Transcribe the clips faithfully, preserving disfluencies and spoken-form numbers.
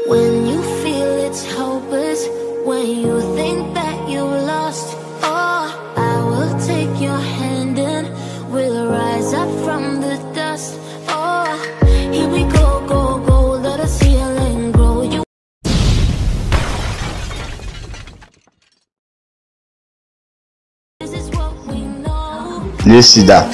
When you feel it's hopeless, when you think that you lost, oh, I will take your hand and we'll rise up from the dust. Oh, here we go, go, go, let us heal and grow. You Le sida.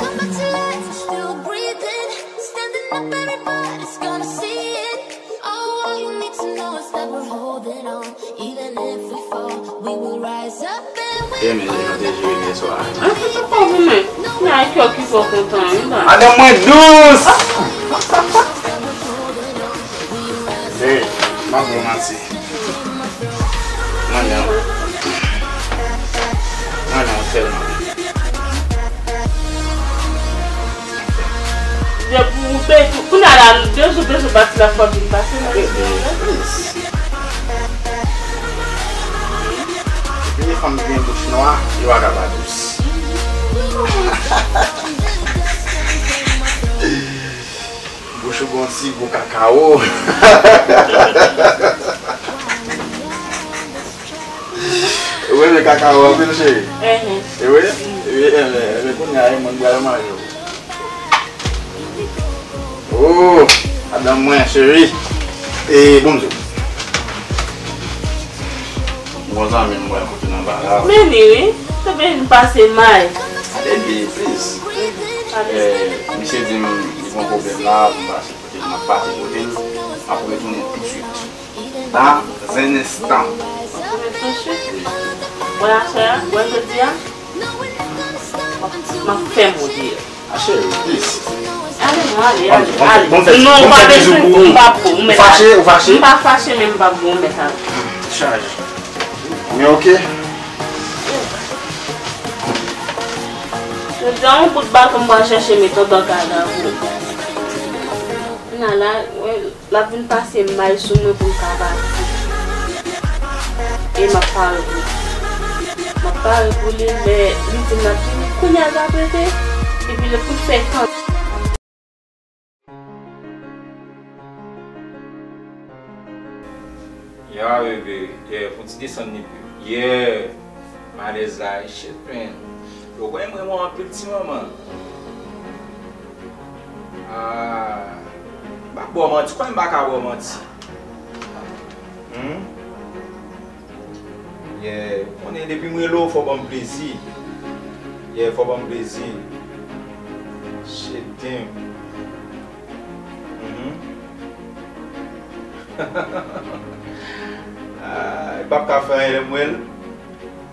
E men, jan te jwe yè swa. An, se te pa goumen. Nan kè ki fò kontan, wi, ba. Madanm mwen dous! Hey, m ap ba w manti. Manman. Manman, tèlman. Depi ou bezwen, kounye a la, bezwen, bezwen pati la, fò vin pase nan. Vini fanm ki gen bouch nwa, yo pa ka pa dous. Bouch ou gon ti gou kakawo. Ou renmen kakawo anpil, cheri? Enhen. E wi? Ebyen, ebyen, ebyen, kounye a, e mwen k pral manje w. Oh, madanm mwen, cheri. E, bon, m di w. Bon zanmi m, mwen kote nan ba la. Men li, wi. Te vin pase may. Baby, please. Eh, misye di m, li gon pwoblèm la, pou m pase kote l, m ap pase kote l, m ap retounen toutswit. Dans un instant. Toutswit? Wè afè a, wè jodi a, m ap fè m ou di. A cheri, please. Ale non, ale, ale, ale. Non, ou pa bezwen, m pa pou, ou mèt ale. Ou fache, ou fache? M pa fache, men m pa pou, ou mèt ale. Chaj. Men oke. Jodi a, yon bout baton m pral chèche met anba kadav ou. Kounye a la, wè, l ap vin pase may sou mwen pou m ka pati. E m ap pare pou li. M ap pare pou li, lè li di m l ap vini, kounye a l ap rete. Epi lè pou l fè tan. Ya, bebe, yeah, fon ti desann li pi. Yeah, malèz la, shit, man. Yo, mwen, mwen, mwen, anpil ti manman. Ah, m pa ba w manti, konnen m pa ka ba w manti. Hmm? Yeah, konnen depi m rele w, fò w ban m plezi. Yeah, fò w ban m plezi. Shit, damn. Mhm. Ah, m p ap ka fè anyen lè m wè l.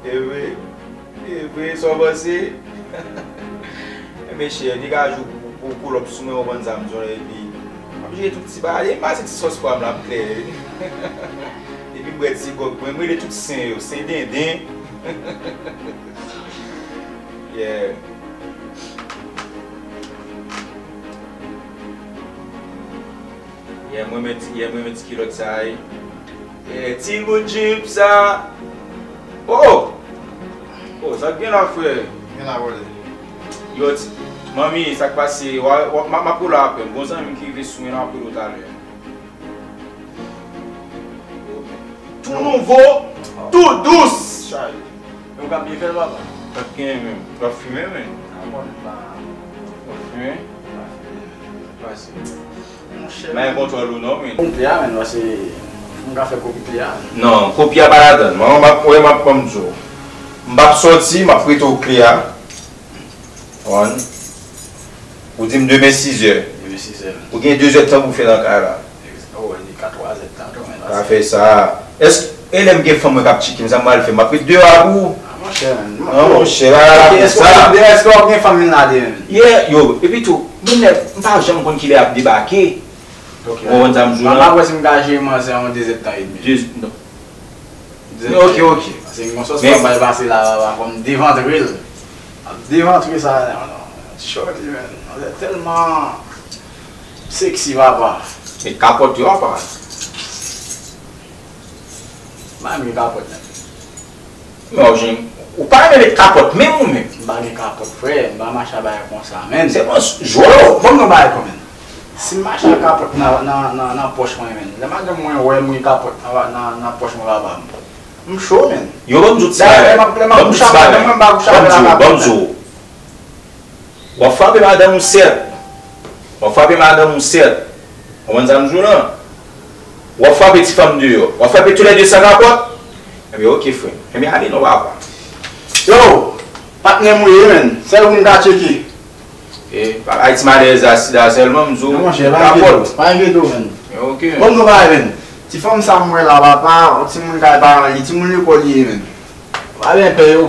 E vre, e vre, sa w panse? Enben, chè, nèg a jou pou, pou pull up sou mwen, ou konn sa m di w la, epi m ap jere tout ti bagay. E m pase ti sòs pwa m la, m klè. Epi m bwè ti gwòg mwen, m rele tout sen yo, sen denden. Yeah. Yeah, mwen met, yeah, mwen met ti kilòt sa a, wi. Eh, ti bout jip sa. Oh! Oh, sa k gen la, frè? Gen la, brother. Yo, ti, manmi, sa k pase? Wa, wa, m, m ap rele w apre. M gon zanmi m ki rive sou mwen, m ap rele w talè. Tou nouvo, tou dous. Chay. Men w ka byen fè l, papa. P ap gen menm. W ap fimen, men. A, bon, pa. W ap fimen? Pa fimen. Pase. Monchè. M pa gen kontwòl ou non, men. Bon, pye a, men, paske m ka fè kopi pye a. Non, kopi a pa ladann. Mwen, m ap, wè, m ap, kòm di w. M p ap sòti, m ap prete w kle a. Konprann? Ou di m demen sizè. Demen sizè. Ou gen dezèdtan pou w fè nan kay la. Oh, li ka twazèdtan tou, men. Ka fè sa. Èske, e lè m gen fanm mwen k ap tcheke m, sa m pral fè? M ap ret deyò a pou ou? Ah, monchè, men. Ah, monchè, pa fè sa. Èske w ap gen fanm vin la deyò menm? Yeah, yo, epi tou, moun nèg, m pa janm konn kilè y ap debake. Ok. Ou konprann sa m di w la? M pa kwè si m ka jere manzè yon dezèdtan edmi. Dez-, non. Ok, ok. Paske m gon sòs pwa m pral pase la, papa, fò m devantre l. Ap devantre sa, non, non. Shorty, man. Manzè tèlman sexy, papa. Met kapòt yo apa. M pa renmen kapòt, man. Men w jwenn, ou pa renmen met kapòt menm ou menm? M pa gen kapòt, frè. M pa mache a bagay konsa, man. Se bon, jolo. Ban m yon bagay kanmenm. Si m mache ak kapòt nan, nan, nan, nan pòch mwen, menn. Lè madanm mwen wè m gen kapòt nan, nan, nan pòch mwen, papa m. M cho, menn. Yo, ban m di w ti bagay. Dayè, lè m ap, lè m ap kouche avè l, mwen m pa kouche avè l ak kapòt la. W ap frape madanm ou sèt. W ap frape madanm ou sèt. Ou konprann sa m di w lan? W ap frape ti fanm deyò. W ap frape toulède san kapòt. Ebyen, oke, frè m. Ebyen, ale non, papa. Yo, patnè m ou ye, menn. Sèl ou m ka tcheke. E, pa bay ti malèz la, sida sèlman, m di w. Non, monchè, pa enkyete w, pa enkyete w, menn. E, oke. Bon, nou bay, menn. Ti fanm sa m wè la, papa, yon timoun kay paran li, timoun lekòl li ye, menn. Pa gen pè yo.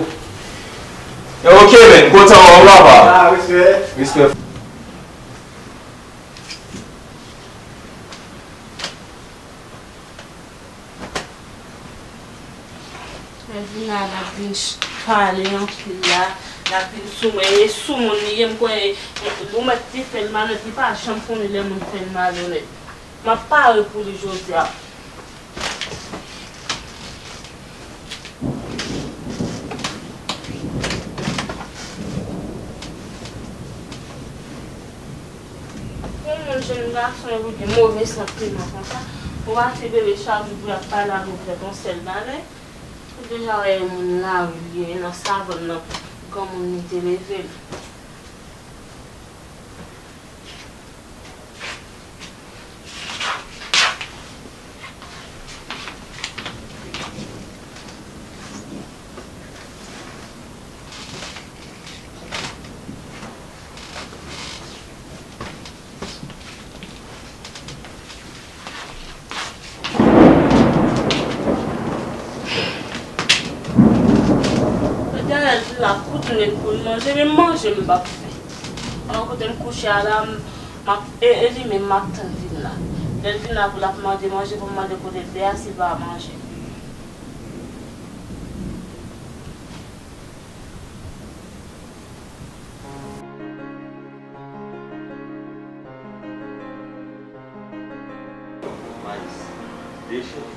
E, oke, menn, kontan wè w, papa. Ah, respè. Respè. Lè l vin la, l ap vin ch-, pale anpil la, l ap vin sou mwen, e sou moun li ye, m kwè, e, ou mèt te fè l malonèt, li pa janm konnen lè moun fè l malonèt. M ap pare pou li jodi a. Pou yon moun jenn gason epi gen move santiman konsa, ou pa se bebe chak jou pou y ap pale avè w pou fè yon sèl bagay. Ou deja wè e moun lari li ye, e nan savann nan granmoun li te leve l. Dayè l la kout nèt pou l manje, men manje m p ap fè. Alò kote m kouche a la, m, m ap, e, e li menm m ap tann vin la. Lè l vin la pou l ap mande manje, pou m mande kote l te a, si l pa manje.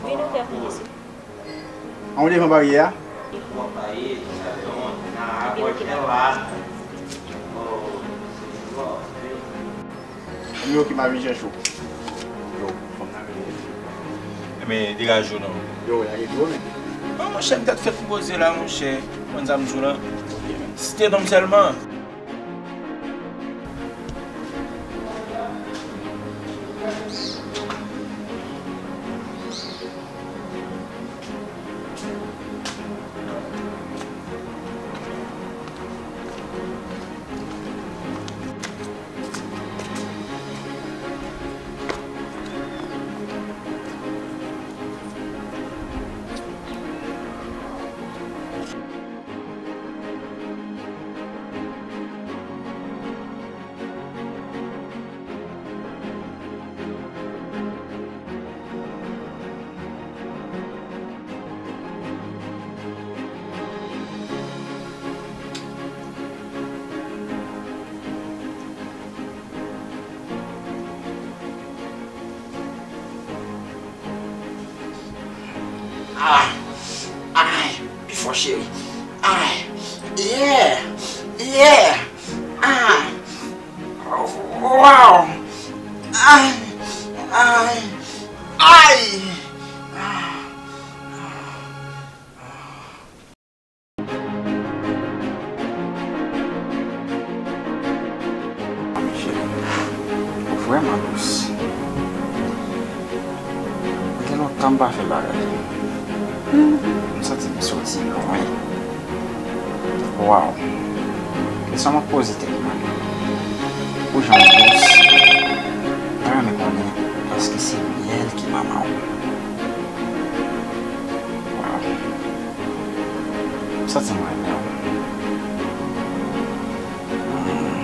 Vin ou fè fini sou. An ou devan baryè a? Yo, ki pa vin chèche w. Yo, fanm nan vin. Ebyen, degaje w non. Yo, lage dlo, men. Non, monchè, m tèt fèt pou poze la, monchè. Konn sa m di w lan? Site non m sèlman. Ah! Ay! Pi fò, cheri. Ay! Yeah! Yeah! Ah! Wow! Ay! Ay! Ay! Ah! Cheri, ou vrèman dous. Gen lontan m pa fè bagay. M santi m soti lwen. Waw. Kesyon m ap poze tèt mwen. Pou jan w dous, m ta renmen konnen èske se myèl ki manman w? Waw. M santi m renmen w. Hmm.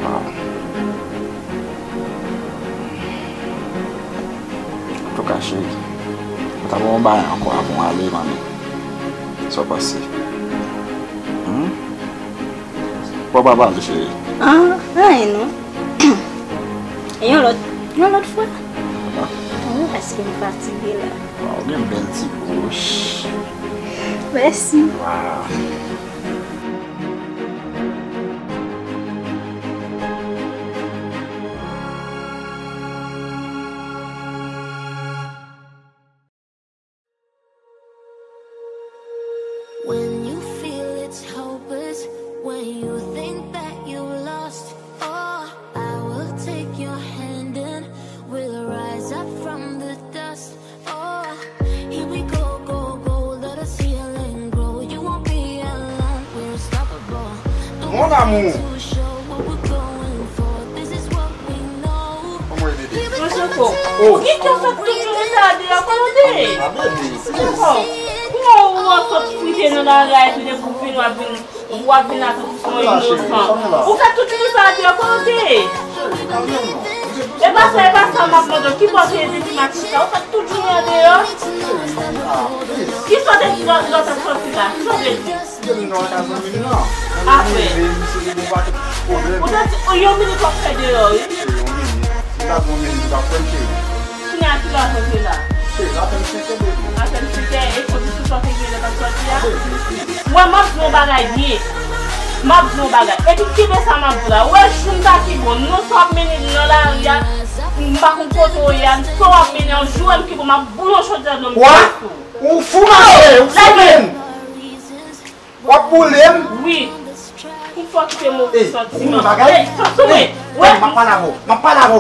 Waw. Antouka, cheri, mwen ta ba w yon bagay ankò avan w ale, manmi. Sa w panse? Hmm? Papa pale, cheri. Ah, anyen non. Yon lòt, yon lòt fwa. Ah. Wi, paske m fatige la. Waw, ou gen bèl ti bouch. Mèsi. Waw. Lanmou. Kòman w ye, bebe? Mwen se ko. Oh. Ou gen kè w sot tout jounen sa a deyò, kòman w te ye? A, bebe. Mwen se ko. Kòman w ap sot frite nan lari a epi depi w vin w ap vin, w ap vin la tankou se yon inosan? Ou fè tout jounen sa a deyò, kòman w te ye? Cheri, kalme w non. Ou se dous. E pa sa, e pa sa m ap mande w. Ki bò w te ye depi maten sa? Ou fè tout jounen an deyò? Cheri, kalme w. Ah, please. Ki sa w te di lè w t ap soti la? Ki sa w te di? Gen moun nan kay zanmi m nan. Apre. Misye gen yon pakèt pwoblèm. Ou te di, yon minit w ap fè deyò, wi. Cheri, yon minit. Si m ta di yon minit, ou t ap kwè m, cheri. Kounye a ki lè w ap antre la? Cheri, apèn senk è, bebe. Apèn senk è, e kondisyon sa w te gen lè w t ap soti a? Bebe, wi. Wè, m ap di yon bagay byen. M ap di yon bagay. Epi kenbe sa m ap di w la. Wè, jou m ta ki bon. Non sa w ap mennen m nan lari a, m pa konn kote w ye a, sa w ap mennen an, jou wè m ki bon, m ap boule yon chodyè dlo m sou ou. Ou fou mache, ou fou menm. W ap boule m? Wi. Ou fò kite move santiman. Ey, ou konn yon bagay? Ey, Sansone, ey, wè. M ap pale avè w. M ap pale avè w.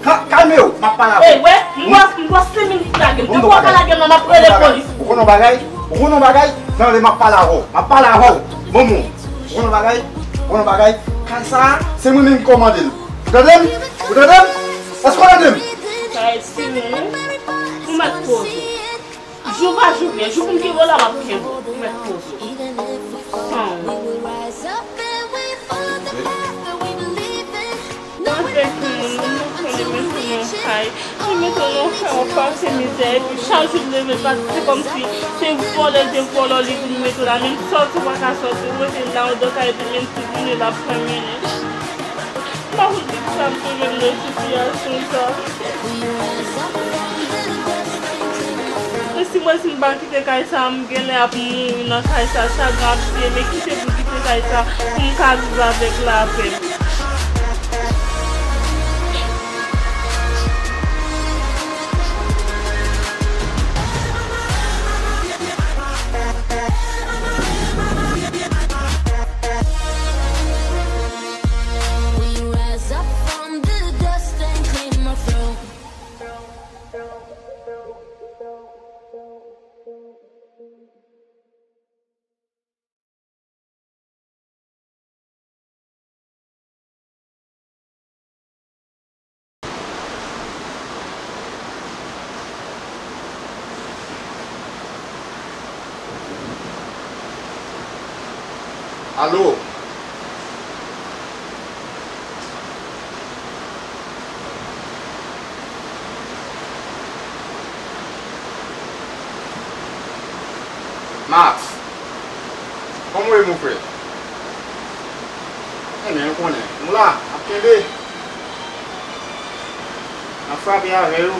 Ka-, kalme w. M ap pale avè w. Ey, wè, m pran, m pran senk minit pou lage m. Depi w pa lage m nan, m ap rele polis. Ou konn yon bagay? Ou konn yon bagay? Tande, m ap pale avè w. M ap pale avè w. Bonbon. Ou konn yon bagay? Ou konn yon bagay? Kay sa a, se mwen menm ki kòmande l. Ou tande m? Ou tande m? Èske w tande m? Kay timoun, ou mèt poze w. Jou pa jou vyen, jou pou m kenbe w la, m ap kenbe w. Ou mèt poze w. San w. Anfen, timoun, nou konnen mete w nan kay. Nou mete w nan kay, w ap pase mizè. Epi chak jou w leve, pa, se kòmsi se vòlè, se vòlè li vin mete w la. Menm sòti, w pa ka sòti. Ou rete la, anndan kay, epi menm ti jounen l ap fè mennen. M pa konn poukisa m tonbe nan sitiyasyon sa. E si mwen, si m pa kite kay sa, m genlè ap mouri nan kay sa. Chagren ap tiye m, e kite pou kite kay sa, pou m ka viv avèk lapè. We rise up from the dust and claim our throne. Alo? Max, kòman w ye, mon frè? Ebyen, ou konnen, nou la, n ap kenbe. N ap frape avè yo.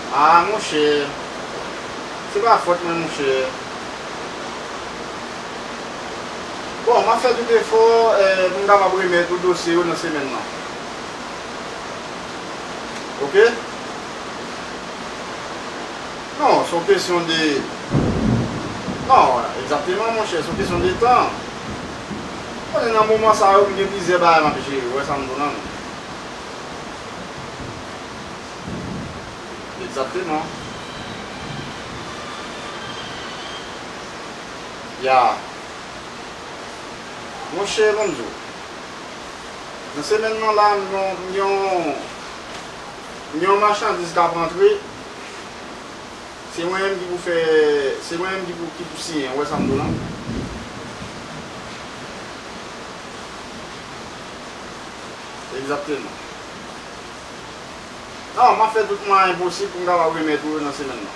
Ah, monchè, se pa fòt mwen, monchè. Bon, m ap fè tout efò, eh, pou m kapab remèt ou dosye yo nan semèn nan. Oke? Non, se yon kesyon de, non, egzakteman, monchè, se yon kesyon de tan. Ou konnen nan moman sa yo, m gen plizyè bagay m ap jere, ou wè sa m di w lan. Egzakteman. Ya. Monchè, ban m di w. Nan semèn nan la, m gen yon, m gen yon, m gen yon machandiz k ap rantre. Se mwen menm ki pou fè, se mwen menm ki pou, ki pou siyen, ou wè sa m di w lan? Egzakteman. Non, m ap fè tout mwayen posib pou m kapab remèt ou yo nan semèn nan.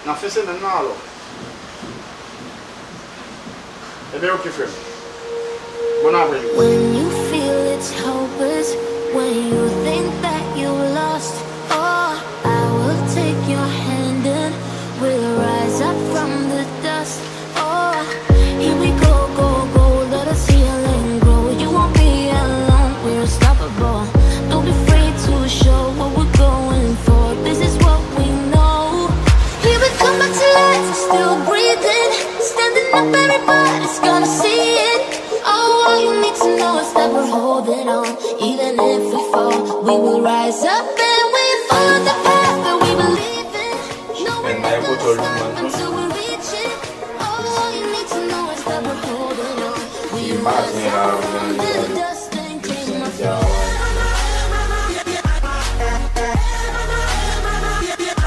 Nan fen semèn nan alò. Ebyen, oke, frè m. Bon aprèmidi. When you feel it's hopeless, when you think that you lost, oh, I will take your hand and we'll rise up from the dust. Oh, here we go, go, go, let us heal and grow. You won't be alone, we're unstoppable. Don't be afraid to show what we're going for. This is what we know. Here we come back to life, we're still breathing. Standing up, everybody's gonna see it. Oh, all you need to know is that we're holding on. Even if we fall, we will rise up and we follow the path that we believe in. No, we're not gonna stop until we reach it. Oh, all you need to know is that we're Maten la, mwen, mwen, mwen, mwen, mwen.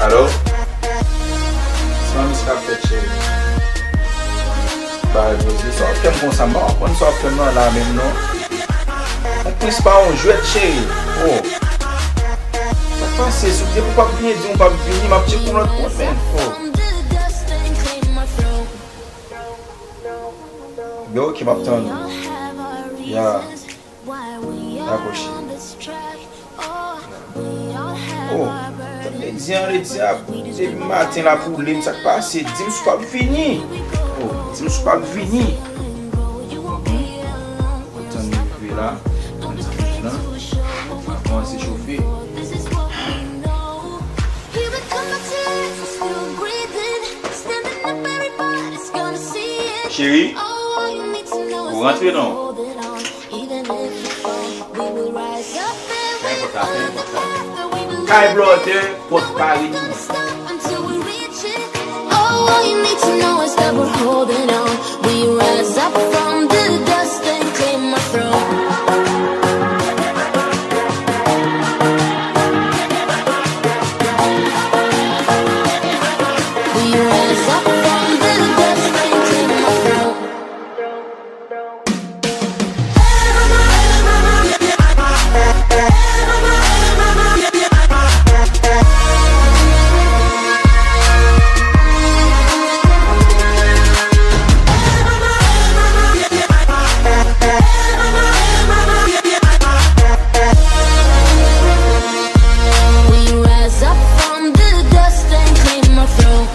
Alo? Sa miz k ap fèt, cheri? Bay Rosie, sa w ap fè m konsa? M pa konprann sa w ap fè m nan la menm non. Yon prens pa yon jwèt, cheri. Oh. Sa k pase? Si w depi w p ap vini, di m w p ap vini, m ap tcheke yon lòt kont, men. Oh. Yo, ok, m ap tann ou. Ya. Dakò, cheri. Oh, tande di an, le dyab. Depi maten l ap woule m, sa k pase? Di m si w p ap vini. Oh, di m si w p ap vini. Tann li rive la. Tann ti bouch lan. Kòmanse chofe. Cheri, ou rantre non. Fè enpòt la, fè enpòt la. Kay Blòdè, pòt pa reyini. All you need to know is that we're holding on. We rise up from the dust and claim our throne. We rise up from the dust and claim our throne. We rise up from the dust and claim our throne.